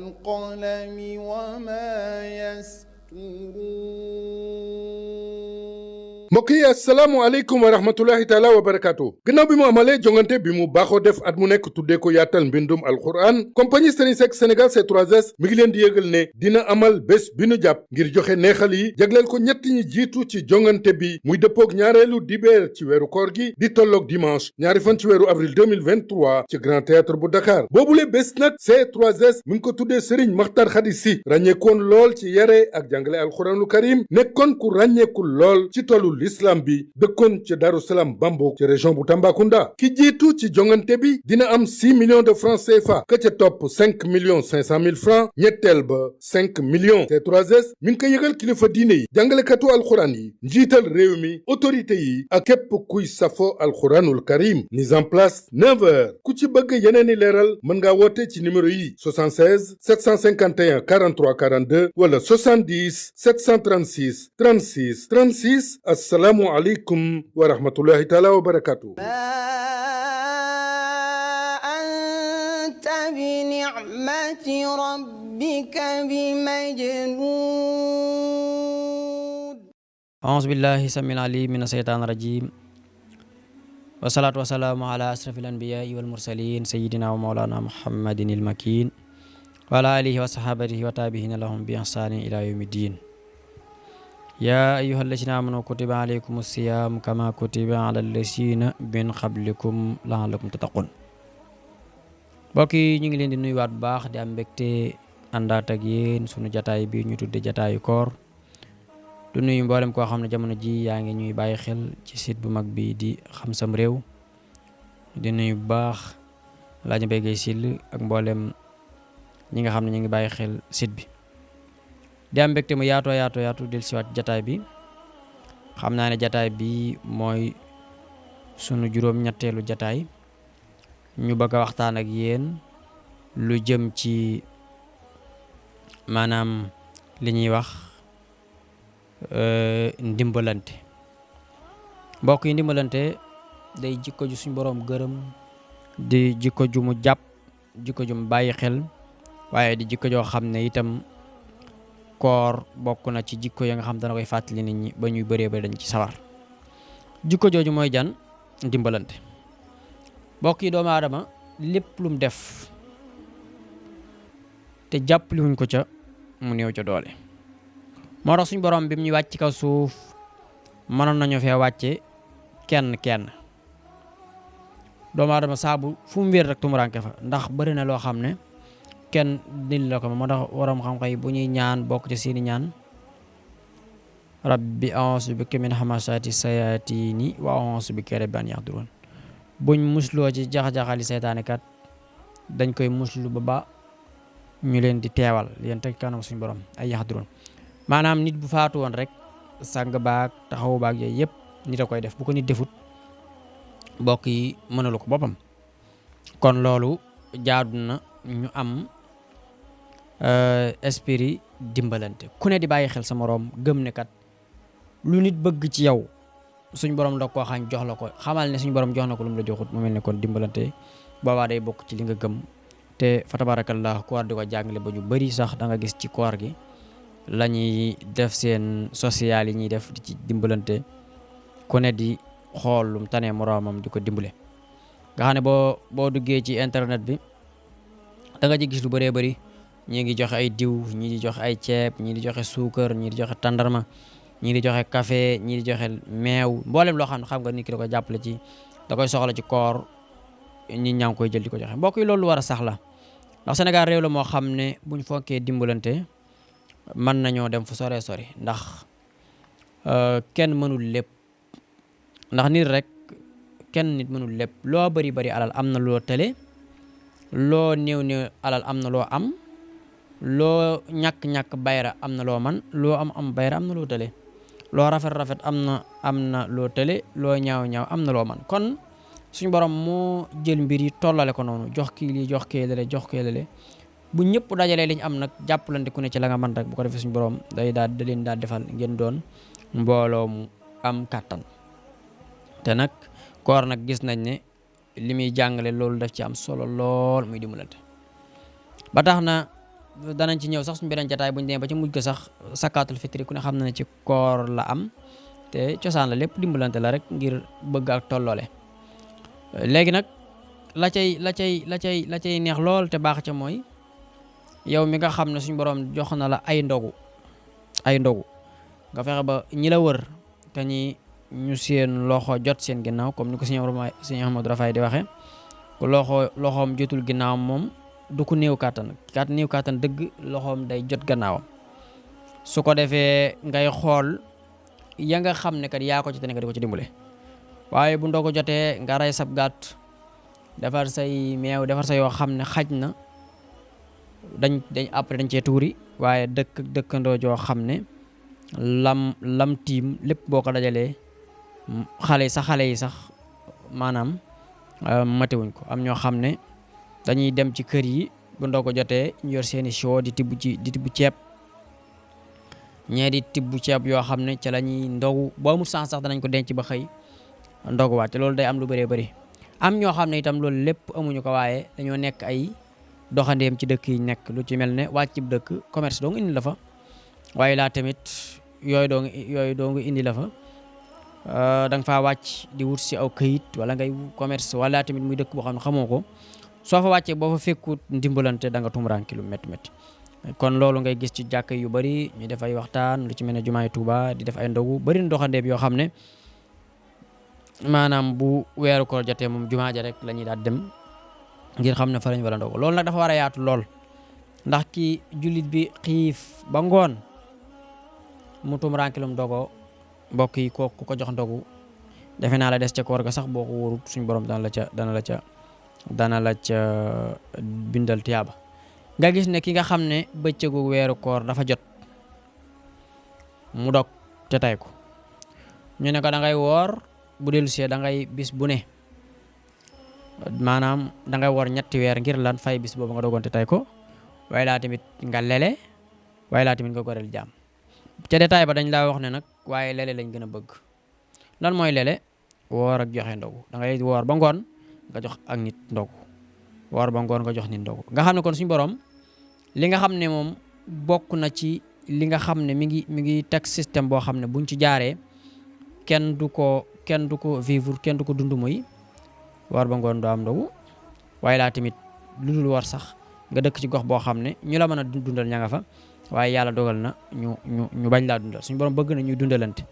والقلم وما يسطرون mbokk yi asalaamaaleykum wa rahmatullahi taala wa barakaatu gannaaw bi mu amalee jongante bi mu baaxoo def at mu nekk tuddee ko yaatal mbindum alquran compagnie Serigne Seck Sénégal C3S mi ngi leen di yëgal ne dina amal bés bi nu jàpp ngir joxe neexal yi jagleel ko ñett ñi jiitu ci jongante bi muy dëppoog ñaareelu dibeer ci weeru koor gi di tolloog dimanche ñaari fan ci weeru avril 2023 ci grand théâtre bu Dakar boobule bés nag C3S mi ngi ko tuddee Serigne Makhtar Khady Sy ràññeekoon lool ci yare ak jàngale alquranul karim nekkoon ku ràññeeku lool ci tollu l'islam bi dëkkoon ci Darou Salam Bambouk ci région bu Tambacounda ki jiitu ci jongante bi dina am 6 millions de francs CFA ka ca topp 5 millions 500 mille francs ñetteel ba 5 millions C3S mi ngi ko yëgal kilifa diine yi jàngalekatu alxuraan yi njiital réew mi autorité yi ak képp kuy safo alxuraanul karim mise en place 9 heures ku ci bëgg yeneeni leeral mën ngaa woote ci numéro yi 76 751 43 42 wala 70 736 36 36 assalaamu aleykum wa rahmatullahi taala wa barakatuh anta bi ni'mati rabbika bi majnun a'uuzu billahi samil alim mina shaytaani rajim wasalaatu wasalaamu ala asrafil anbiyaai wal mursalin sayidina wa maulana muhammadin il makin wa ala alihi wa sahabatihi wa taabihina lahum bi ihsanin ila yawmi din yaa ayyuha allazina amanu kutiba alaykum siyam kama kutiba ala allazina min qablikum la'allakum tattaqun mbokk yi ñu ngi leen di nuyuwaat bu baax di am mbégte àndaat ak yéen sunu jataay bi ñu tudde jataayu koor du nuyu mboolem koo xam ne jamono ji yaa ngi ñuy bàyyi xel ci site bu mag bi di Xam Sam Réew di nuyu bu baax Alaaji Mbay Gay Sill ak mboolem ñi nga xam ne ñu ngi bàyyi xel site bi di am mbégte mu yaatu del siwaat jataay bi xam naa ne jataay bi mooy sunu juróom-ñetteelu jataay ñu bëgg a waxtaan ak yéen lu jëm ci maanaam li ñuy wax ndimbalante mbokk yi ndimbalante day jikko ju suñ boroom gërëm di jikko ju mu jàpp jikko ju mu bàyyi xel waaye di jikko joo xam ne itam koor bokk na ci jikko ya nga xam dana koy fàttali nit ñi ba ñuy bëree ba dañ ci sawar jikko jooju mooy jan ndimbalante mbokk yi doomu aadama lépp lu mu def te jàppali wuñ ko ca mu néew ca doole moo tax suñ borom bi mu ñu wàcc kaw suuf mënoon nañu fee wàcce kenn doomu aadama saabu fu mu wér rek tumuranke fa ndax bëri na loo xam ne kenn dindi la ko moo tax waram xam-xam yi bu ñuy ñaan bokk ci seeni ñaan rabbi a'uuzu bika min hamasaati sayaatini wa a'uuzu bika rabbi an yahdurun buñ musloo ci jax-jaxali seytaane kat dañ koy muslu ba ñu leen di teewal leen teg kanam suñu borom ay yahdurun maanaam nit bu faatu woon rek sàng baag taxawu baag yooyu yëpp nit a koy def bu ko nit defut mbokk yi mënalu ko boppam kon loolu jaadu na ñu am esprit dimbalante ku ne di bàyyi xel sa moroom gëm ne kat lu nit bëgg ci yow suñ borom da koo xañ jox la ko xamal ne suñ borom jox na ko lu mu la joxut mu mel ne kon dimbalante boobaa day bokk ci li nga gëm te fa tabarakallah koor di ko jàngale ba ñu bari sax da nga gis ci koor gi la ñuy def seen social yi ñuy def di ci dimbalante ku ne di xool lum tane moroomam di ko dimbale nga xam ne boo duggee ci internet bi da nga ci gis lu bëree bëri ñii ngi joxe ay diw ñii di joxe ay ceeb ñii di joxe suukar ñii di joxe tàndarma ñii di joxe café ñii di joxe meew mboolem loo xam ne xam nga nit ki da koy jàppale ci da koy soxla ci koor ñi ñaa ngi koy jël di ko joxe mbokk yi loolu war a sax la ndax Sénégal réew la moo xam ne buñ fonkee dimbalante mën nañoo dem fu sore ndax kenn mënul lépp ndax nit rek kenn nit mënul lépp loo bari alal am na loo tële loo néew alal am na loo am loo ñàkk bayra am na loo man loo am bayra am na loo tële loo rafet am na loo tële loo ñaaw am na loo man kon suñu borom moo jël mbir yi tollale ko noonu jox kii lii jox kee lale bu ñëpp dajalee liñ am nag jàppalante ku ne ci la nga man rek bu ko defee suñu borom da leen daal defal ngeen doon mbooloo mu am kàttan te nag koor nag gis nañ ne li muy jàngale loolu daf ci am solo lool muy dimbalante ba tax na danañ ci ñëw sax suñu beneen jataay buñ demee ba ci mujj ko sax sakaatul fitri ku ne xam na ne ci koor la am te cosaan la lépp dimbalante la rek ngir bëgg ak tolloole léegi nag la cay neex lool te baax ca mooy yow mi nga xam ne suñu borom jox na la ay ndogu nga fexe ba ñi la wër te ñu seen loxo jot seen ginnaaw comme ni ko sëñ Ahmadou Rafaay di waxe ku loxoom jotul ginnaaw moom du ko néew kàttan dëgg loxoom day jot gannaawam su ko defee ngay xool ya nga xam ne kat yaa ko ci te ne nga di ko ci dimbale waaye bu ndogu jotee nga rey sab gàtt defar say meew defar sa yoo xam ne xaj na dañ après dañ cee tuuri waaye dëkkandoo joo xam ne lam tiim lépp boo ko dajalee xale yi sax maanaam matewuñ ko am ñoo xam ne dañuy dem ci kër yi bu ndogu jotee ñu yor seeni show di tibb ceeb ñee di tibb ceeb yoo xam ne ca la ñuy ndogu boo mu sax danañ ko denc ba xëy ndoguwaat te loolu day am lu bëree bëri am ñoo xam ne itam loolu lépp amuñu ko waaye dañoo nekk ay doxandeem ci dëkk yi nekk lu ci mel ne wàcc ci dëkk commerce doo nga indi la fa waaye laa tamit yooyu doo nga indi la fa da nga faa wàcc di wut si aw këyit wala ngay commerce wala tamit muy dëkk boo xam ne xamoo ko soo fa wàccee boo fa fekkut ndimbalante da nga tumuraanki lu métti kon loolu ngay gis ci jàkk yu bari ñu def ay waxtaan lu ci mel ne jumaay Tuuba di def ay ndogu bari doxandeem yoo xam ne maanaam bu weeru koor jotee moom jumaa ja rek la ñuy daal dem ngir xam ne fa lañ wala ndogu loolu nag dafa war a yaatu lool ndax ki jullit bi xiif ba ngoon mu tumuraanki lum dogoo mbokk yi ku ko jox ndogu defe naa la des ca koor ga sax boo ko wóorut suñ borom dana la ca bindal tiyaaba nga gis ne ki nga xam ne bëccëgu weeru koor dafa jot mu dog te tay ko ñu ne ko da ngay woor bu dellu see da ngay bis bu ne maanaam da ngay woor ñetti weer ngir lan fay bis boobu nga dogoon te tay ko waaye laa tamit nga lele waaye laa tamit nga goreel jaam ca détail ba dañ laa wax ne nag waaye lele lañ gën a bëgg lan mooy lele woor ak joxe ndogu da ngay woor ba ngoon nga jox ak nit ndogu woor ba ngoon nga jox nit ndogu nga xam ne kon suñu borom li nga xam ne moom bokk na ci li nga xam ne mi ngi teg système boo xam ne buñ ci jaaree kenn du ko vivre kenn du ko dund mooy woor ba ngoon doo am ndogu waaye laa tamit lu dul war sax nga dëkk ci gox boo xam ne ñu la mën a dundal ña nga fa waaye yàlla dogal na ñu bañ laa dundal suñu borom bëgg na ñuy dundalante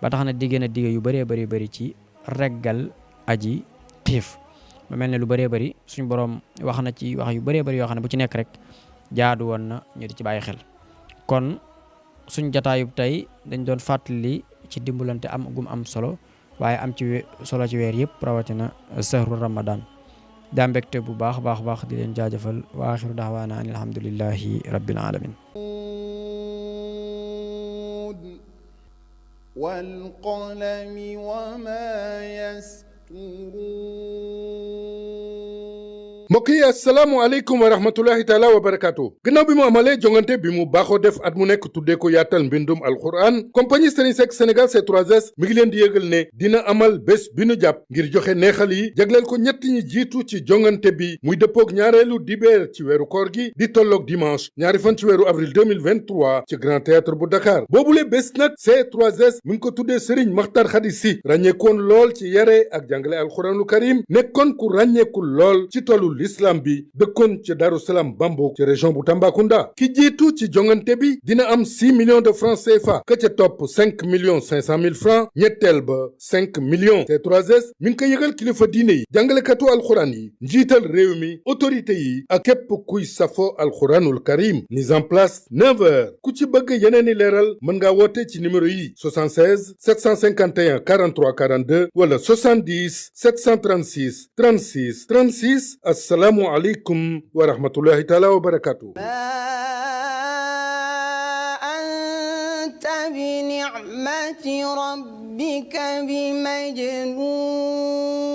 ba tax na digée na dige yu bëree bëri ci reggal aji xiif ba mel ne lu bëree bëri suñu borom wax na ci wax yu bëree bëri yoo xam ne bu ci nekk rek jaadu woon na ñu di ci bàyyi xel kon suñ jataayub tey dañ doon fàttali ci dimbalante am solo waaye am ci solo ci weer yëpp rawatina sahru ramadan daa mbégte bu baax di leen jaajëfal wa axiru da'waana an alhamdulillahi rabbil alamin wal qalami wa ma mbokk yi asalaamaaleykum wa rahmatullahi taala wa barakaatu gannaaw bi mu amalee jongante bi mu baaxoo def at mu nekk tuddee ko yaatal mbindum alquran compagnie Serigne Seck Sénégal C3S mi ngi leen di yëgal ne dina amal bés bi nu jàpp ngir joxe neexal yi jagleel ko ñett ñi jiitu ci jongante bi muy dëppoog ñaareelu dibeer ci weeru koor gi di tolloog dimanche ñaari fan ci weeru avril 2023 ci Grand Théâtre bu Dakar boobule bés nag C3S mi ngi ko tuddee Serigne Makhtar Khady Sy ràññeekoon lool ci yare ak jàngale alquranul karim nekkoon ku ràññeeku lool ci tollu l'islam bi dëkkoon ci Darou Salam Bambo ci région bu Tambacounda ki jiitu ci jongante bi dina am 6 millions de francs CFA ka ca topp 5 millions 500 mille francs ñetteel ba 5 millions C3S mi ngi ko yëgal kilifa diine yi jàngalekatu alxuraan yi njiital réew mi autorité yi ak képp kuy safo alxuraanul karim mise en place 9 heures ku ci bëgg yeneeni leeral mën ngaa woote ci numéro yi 76 751 43 42 wala 70 736 36 36 assalaamu aleykum wa rahmatullahi taala wa barakatuh anta bi ni'mati rabbika bi majnun